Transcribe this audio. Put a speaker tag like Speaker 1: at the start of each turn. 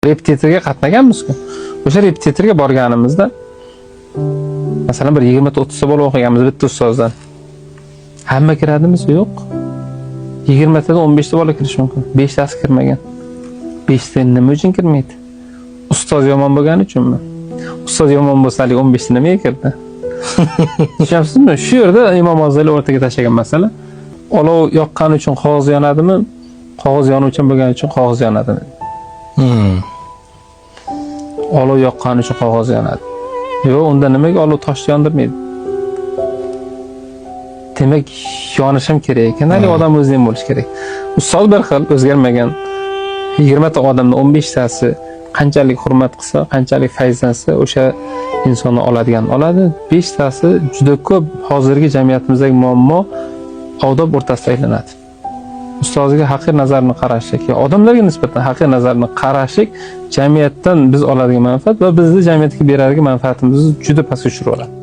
Speaker 1: Repetitorga qatnaganmiz-ku. O'sha repetitorga borganimizda, masalan, bir 20 ta, 30 ta bola o'qiganmiz bitta ustozdan. Hamma kiradimi? Yo'q. 20 tada 15 ta bola kirishi mumkin. 5 tasi kirmagan. 5 ta nima uchun kirmaydi? Ustoz yomon bo'lgani uchunmi? Ustoz yomon bo'lsa, haligi 15 ta nimaga kirdi? Tushunyapsizmi? Shu yerda Imom G'azzoliy o'rtaga tashlagan masala. Olov yoqqani uchun qog'oz yonadimi? Qog'oz yonuvchan bo'lgani uchun qog'oz yonadimi? Olov yoqqani uchun qog'oz yonadi. Yo'q, unda nimaga olov toshni yondirmaydi? Demak, yonish ham kerak ekan. Haligi odam o'zi ham bo'lishi kerak. Ustoz bir xil o'zgarmagan. 20 ta odamni 15 tasi qanchalik hurmat qilsa, qanchalik fayzlansa, o'sha insonni oladigan oladi. 5 tasi juda ko'p. Hozirgi jamiyatimizdagi muammo odob o'rtasida aylanadi. Ustoziga haqir nazarni qarashlik, odamlarga nisbatan haqir nazarni qarashlik jamiyatdan biz oladigan manfaat va bizni jamiyatga beradigan manfaatimizni juda pastga tushirib oladi.